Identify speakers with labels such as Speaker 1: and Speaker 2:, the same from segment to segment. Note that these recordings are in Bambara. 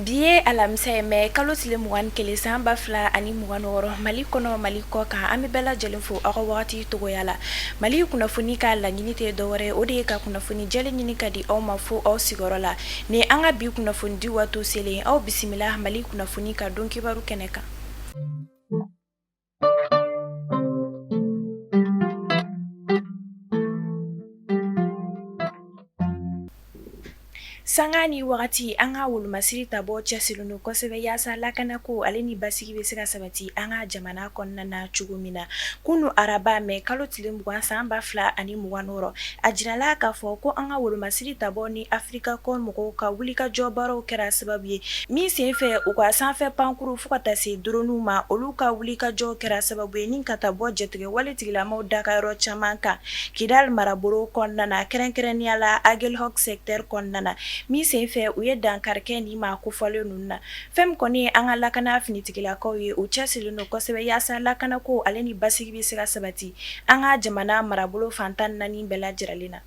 Speaker 1: Bi ye alamisa ye mɛ kalo tile 21 san 2026, Mali kɔnɔ, Mali kɔ kan, an bɛ bɛɛ lajɛlen fo aw ka wagati togoya la. Mali kunnafoni ka laɲini tɛ dɔwɛrɛ, o de ye ka kunnafoni jɛlen ɲini ka di aw ma fo aw sigiyɔrɔ la. Ni an ka bi kunnafoni di waati selen, aw bisimila Mali kunnafoni ka don kibaru kɛnɛ kan. Sanga ni wagati an ka wolomasiri tabɔ cɛsirilen don kosɛbɛ yaasa lakanako ale ni basigi bɛ se ka sabati an ka jamana kɔnɔna na cogo min na. Kunu araba mɛ kalo tile 20 san 2026, a jirala k'a fɔ ko an ka wolomasiri tabɔ ni Africa Corps mɔgɔw ka wulikajɔ baaraw kɛra sababu ye min senfɛ u ka sanfɛ pankuru fo ka taa se droniw ma, olu ka wulikajɔ kɛra sababu ye ni ka taa bɔ jatigɛwale tigilamaw dagayɔrɔ caman kan Kidal marabolo kɔnɔna na, kɛrɛnkɛrɛnnenya la Aguelhok secteur kɔnɔna na, min senfɛ u ye dankari kɛ nin maa kofɔlen ninnu na. Fɛn min kɔni ye an ka lakana finitigilakaw ye, u cɛsirilen don kosɛbɛ yaasa lakanako ale ni basigi bɛ se ka sabati an ka jamana marabolo fan 14 bɛɛ lajɛlen na.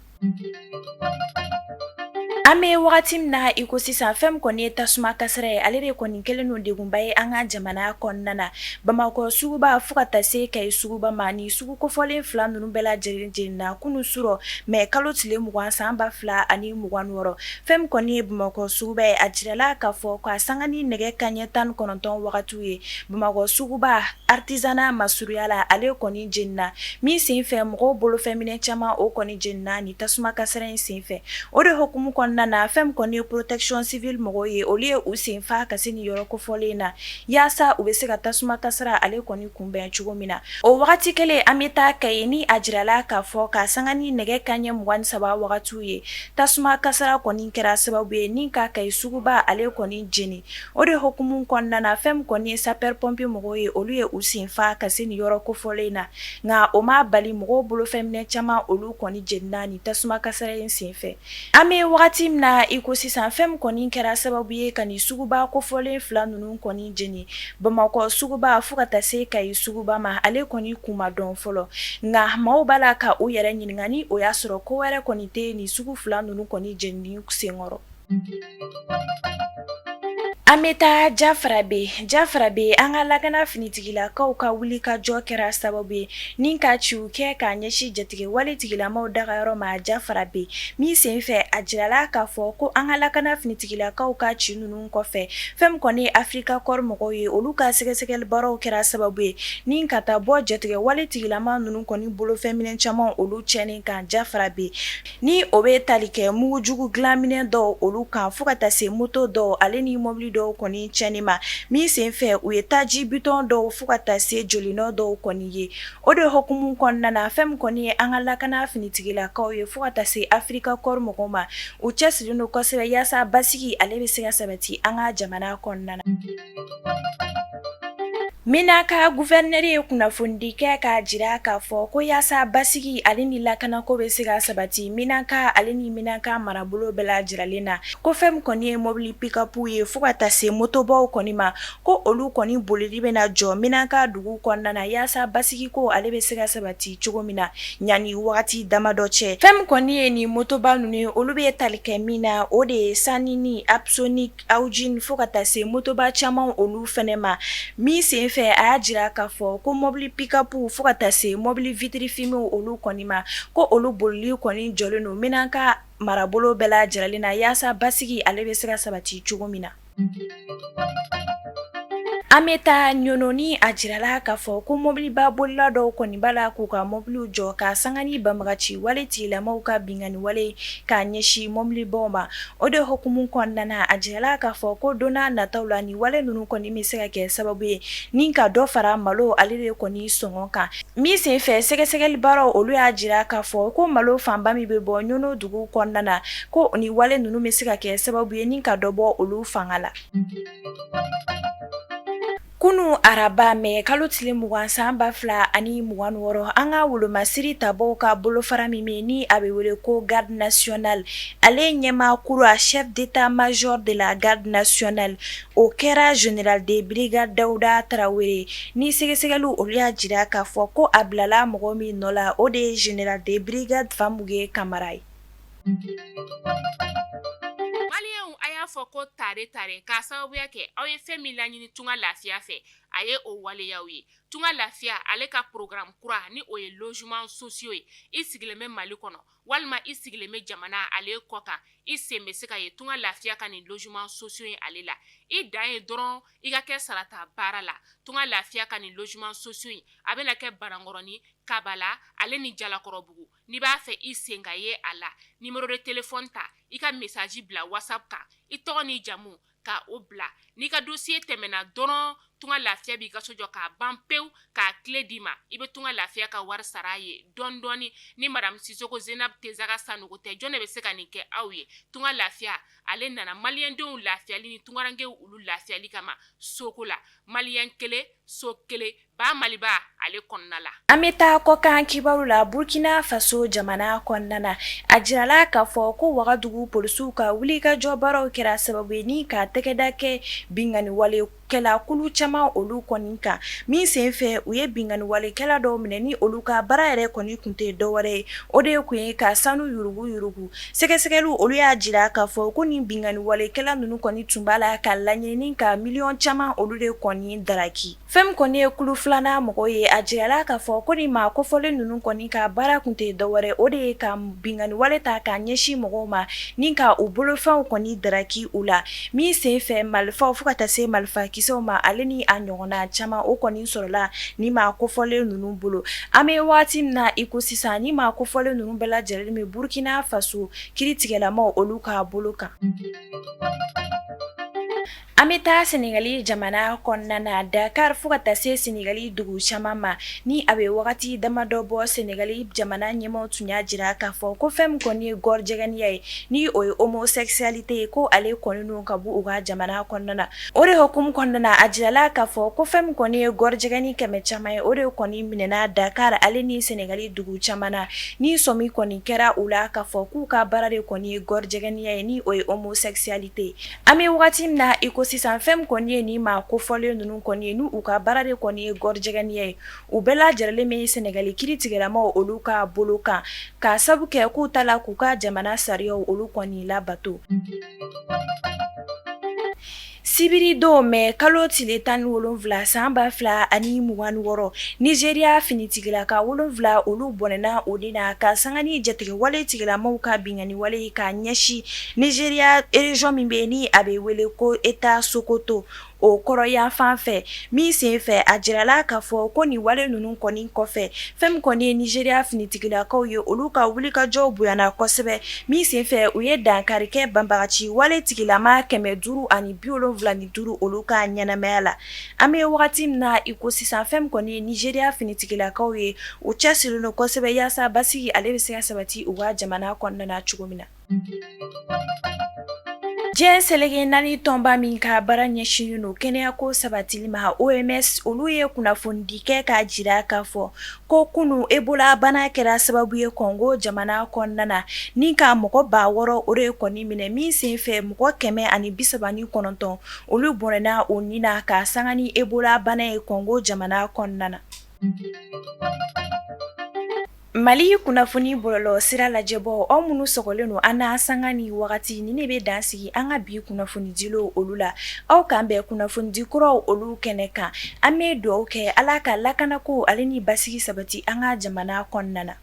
Speaker 1: An bɛ wagati min na i ko sisan, fɛn min kɔni ye tasuma kasara ye, ale de kɔni kɛlen don degunba ye an ka jamana kɔnɔna na. Bamakɔ suguba fo ka taa se Kayi suguba ma, ni sugu kofɔlen fila ninnu bɛɛ lajɛlen jenina kunun surɔ mɛ kalo tile 20 san 2026. Fɛn min kɔni ye Bamakɔ suguba ye, a jirala k'a fɔ k'a sanga ni nɛgɛ kanɲɛ 19 wagatiw ye, Bamakɔ suguba artisanat masurunya la, ale kɔni jenina min senfɛ mɔgɔw bolofɛnminɛ caman o kɔni jenina ni tasuma kasara in senfɛ. O de hukumu kɔnɔna na, fɛn min kɔni ye protection civile mɔgɔw ye, olu ye u senfa ka se nin yɔrɔ kofɔlen na yaasa u bɛ se ka tasuma kasara ale kɔni kunbɛn cogo min na. O wagati kelen, an bɛ taa Kayi ni a jirala k'a fɔ k'a sanga ni nɛgɛ kanɲɛ 23 wagatiw ye, tasuma kasara kɔni kɛra sababu ye ni ka Kayi suguba ale kɔni jeni. O de hukumu kɔnɔna na, fɛn min kɔni ye sapeur pompier mɔgɔw ye, olu ye u senfa ka se nin yɔrɔ kofɔlen na, nka o ma bali mɔgɔw bolofɛnminɛ caman olu kɔni jenina ni tasuma kasara in senfɛ. An bɛ wagati min na i ko sisan, fɛn min kɔni kɛra sababu ye ka nin suguba kofɔlen fila ninnu kɔni jeni, Bamakɔ suguba fo ka taa se Kayi suguba ma, ale kɔni kun ma dɔn fɔlɔ. Nka maaw b'a la ka u yɛrɛ ɲininka ni o y'a sɔrɔ ko wɛrɛ kɔni tɛ nin sugu fila ninnu kɔni jenini senkɔrɔ. An bɛ taa Jafarabe. Jafarabe, an ka lakana finitigilakaw ka wulikajɔ kɛra sababu ye ni ka ciw kɛ k'a ɲɛsin jatigɛwale tigilamaw dagayɔrɔ ma Jafarabe. Min senfɛ, a jirala k'a fɔ ko an ka lakana finitigilakaw ka ci ninnu kɔfɛ, fɛn min kɔni ye Africa Corps mɔgɔw ye, olu ka sɛgɛsɛgɛli baaraw kɛra sababu ye ni ka taa bɔ jatigɛwale tigilama ninnu kɔni bolofɛnminɛ caman olu tiɲɛni kan Jafarabe. Ni o bɛ tali kɛ mugujugu dilanminɛ dɔw olu kan fo ka taa se moto dɔw ale ni mobili dɔw kɔni tiɲɛni ma, min senfɛ u ye taji bitɔn dɔw fo ka taa se jolinɔ dɔw kɔni ye. O de hukumu kɔnɔna na, fɛn min kɔni ye an ka lakana finitigilakaw ye fo ka taa se Africa Corps mɔgɔw ma, u cɛsirilen don kosɛbɛ yaasa basigi ale bɛ se ka sabati an ka jamana kɔnɔna na. Menaka gouverneur ye kunnafonidi kɛ k'a jira k'a fɔ ko yaasa basigi ale ni lakanako bɛ se ka sabati Menaka ale ni Menaka marabolo bɛɛ lajɛlen na, ko fɛn min kɔni ye mobili pick-up ye fo ka taa se motobaw kɔni ma, ko olu kɔni bolili bɛna jɔ Menaka dugu kɔnɔna na yaasa basigiko ale bɛ se ka sabati cogo min na yanni wagati damadɔ cɛ. Fɛn min kɔni ye nin motoba ninnu ye, olu bɛ tali kɛ min na, o de ye Sanini, Apsonic, Haojin fo ka taa se motoba caman olu fɛnɛ ma. Min senfɛ a y'a jira k'a fɔ ko mobili pick-up fo ka taa se mobili vitre fumée olu kɔni ma, ko olu bolili kɔni jɔlen don Menaka marabolo bɛɛ lajɛlen na yaasa basigi ale bɛ se ka sabati cogo min na. An bɛ taa Ɲɔnɔ ni a jirala k'a fɔ ko mobiliba bolila dɔw kɔni b'a la k'u ka mobiliw jɔ k'a sanga ni banbagaci wale tigilamaw ka binkanni wale k'a ɲɛsin mobilibaw ma. O de hukumu kɔnɔna na, a jirala k'a fɔ ko don nataw la ni wale ninnu kɔni bɛ se ka kɛ sababu ye ni ka dɔ fara malo ale de kɔni sɔngɔ kan. Min senfɛ sɛgɛsɛgɛli baaraw olu y'a jira k'a fɔ ko malo fanba min bɛ bɔ Ɲɔnɔ dugu kɔnɔna na, ko ni wale ninnu bɛ se ka kɛ sababu ye ni ka dɔ bɔ olu fanga la. Kunun araba mɛ kalo tile 20 san 2026, an ka wolomasiri tabaw ka bolofara min bɛ ni a bɛ wele ko garde nationale, ale ɲɛmaa kura chef d'état-major de la garde nationale, o kɛra général de brigade Dawuda Tarawele. Ni sɛgɛsɛgɛliw olu y'a jira k'a fɔ ko a bilala mɔgɔ min nɔ la, o de ye général de brigade Famuge Kamara ye.
Speaker 2: Maliyɛnw a y'a fɔ ko tare tare k'a sababuya kɛ aw ye fɛn min laɲini Tunga Lafiya fɛ, a ye o waleyaw ye. Tunga Lafiya ale ka programme kura ni o ye logement sociaux ye. I sigilen bɛ Mali kɔnɔ walima i sigilen bɛ jamana ale kɔ kan, i sen bɛ se ka ye Tunga Lafiya ka nin logement sociaux ye ale la. I dan ye dɔrɔn i ka kɛ sarata baara la. Tunga Lafiya ka nin logement sociaux in, a bɛna kɛ Banankɔrɔni, Kabala ale ni Jalakɔrɔbugu. N'i b'a fɛ i sen ka ye a la, numéro de téléphone ta, i ka message bila WhatsApp kan, i tɔgɔ n'i jamu ka o bila. N'i ka dossier tɛmɛna dɔrɔn, Tunga Lafiya b'i ka so jɔ k'a ban pewu, k'a clé d'i ma. I bɛ Tunga Lafiya ka wari sara a ye dɔɔni dɔɔni. Ni madame Sisoko Zenab Tezaga Sanogo tɛ, jɔn de bɛ se ka nin kɛ aw ye? Tunga Lafiya ale nana maliyɛndenw lafiyali ni tungarankew olu lafiyali kama soko la. Maliyɛn kelen, so kelen, ba Maliba ale kɔnɔna la.
Speaker 1: An bɛ taa kɔkan kibaru la. Burkina Faso jamana kɔnɔna na, a jirala k'a fɔ ko Wagadugu polisiw ka wulikajɔ baaraw kɛra sababu ye ni ka tɛgɛda kɛ binkanni walekɛla kulu caman olu kɔni kan, min senfɛ u ye binkanni walekɛla dɔw minɛ ni olu ka baara yɛrɛ kɔni tun tɛ dɔwɛrɛ ye, o de tun ye ka sanu yurugu yurugu. Sɛgɛsɛgɛliw olu y'a jira k'a fɔ ko nin binkanni walekɛla ninnu kɔni tun b'a la ka laɲini ka miliyɔn caman olu de kɔni daraki. Fɛn min kɔni ye kulu filanan mɔgɔw ye, a jirala k'a fɔ ko nin maa kofɔlen ninnu kɔni ka baara tun tɛ dɔwɛrɛ, o de ye ka binkanni wale ta k'a ɲɛsin mɔgɔw ma ni ka u bolofɛnw kɔni daraki u la, min senfɛ marifaw fo ka taa se marifakisɛw ma, ale ni a ɲɔgɔnna caman o kɔni sɔrɔla nin maa kofɔlen ninnu bolo. An bɛ waati min na i ko sisan, nin maa kofɔlen ninnu bɛɛ lajɛlen bɛ Burkina Faso kiritigɛlamaw olu ka bolo kan. An bɛ taa Senegali jamana kɔnɔna na, Dakar fo ka taa se Senegali dugu caman ma. Ni a bɛ wagati damadɔ bɔ, Senegali jamana ɲɛmaaw tun y'a jira k'a fɔ ko fɛn min kɔni ye gɔrɔjɛgɛniya ye, ni o ye homosexualité ye, ko ale kɔni don ka bɔ u ka jamana kɔnɔna na. O de hukumu kɔnɔna na, a jirala k'a fɔ ko fɛn min kɔni ye gɔrɔjɛgɛni kɛmɛ caman ye, o de kɔni minɛna Dakar ale ni Senegali dugu caman na, ni sɔmi kɔni kɛra u la k'a fɔ k'u ka baara de kɔni ye gɔrɔjɛgɛniya ye, ni o ye homosexualité ye. An bɛ waati min na i ko sisan, fɛn min kɔni ye nin maa kofɔlen ninnu kɔni ye, n'u ka baara de kɔni ye gɔrɔjɛgɛniya ye, u bɛɛ lajɛlen bɛ Senegali kiritigɛlamaw olu ka bolo kan, k'a sabu kɛ k'u t'a la k'u ka jamana sariyaw olu kɔni labato. Sibiridon mɛ kalo tile 17 san 2026, Nizeriya finitigilaka 7 olu bɔnɛna u ni na ka sanga ni jatigɛwale tigilamaw ka binkanni wale ka ɲɛsin Nizeriya région min bɛ ni a bɛ wele ko État Sokoto o kɔrɔnyanfan fɛ, min senfɛ a jirala k'a fɔ ko nin wale ninnu kɔni kɔfɛ, fɛn min kɔni ye Nizeriya finitigilakaw ye, olu ka wulikajɔw bonyana kosɛbɛ, min senfɛ u ye dankari kɛ banbagaci wale tigilama 575 olu ka ɲɛnamaya la. An bɛ wagati min na i ko sisan, fɛn min kɔni ye Nizeriya finitigilakaw ye, u cɛsirilen don kosɛbɛ yaasa basigi ale bɛ se ka sabati u ka jamana kɔnɔna na cogo min na. Diɲɛ seleke naani tɔnba min ka baara ɲɛsinnen don kɛnɛyako sabatili ma, OMS, olu ye kunnafonidi kɛ k'a jira k'a fɔ ko kunun Ebola bana kɛra sababu ye Kɔngo jamana kɔnɔna na ni ka mɔgɔ 6000 o de kɔni minɛ, min senfɛ mɔgɔ 139 olu bɔnɛna u ni na ka sanga ni Ebola bana ye Kɔngo jamana kɔnɔna na. Mali kunnafoni bɔlɔlɔ sira lajɛbaaw, aw minnu sɔgɔlen don an na sanga ni wagati, nin de bɛ dan sigi an ka bi kunnafonidilenw olu la. Aw k'an bɛn kunnafonidi kuraw olu kɛnɛ kan. An bɛ dugawu kɛ Ala ka lakanako ale ni basigi sabati an ka jamana kɔnɔna na.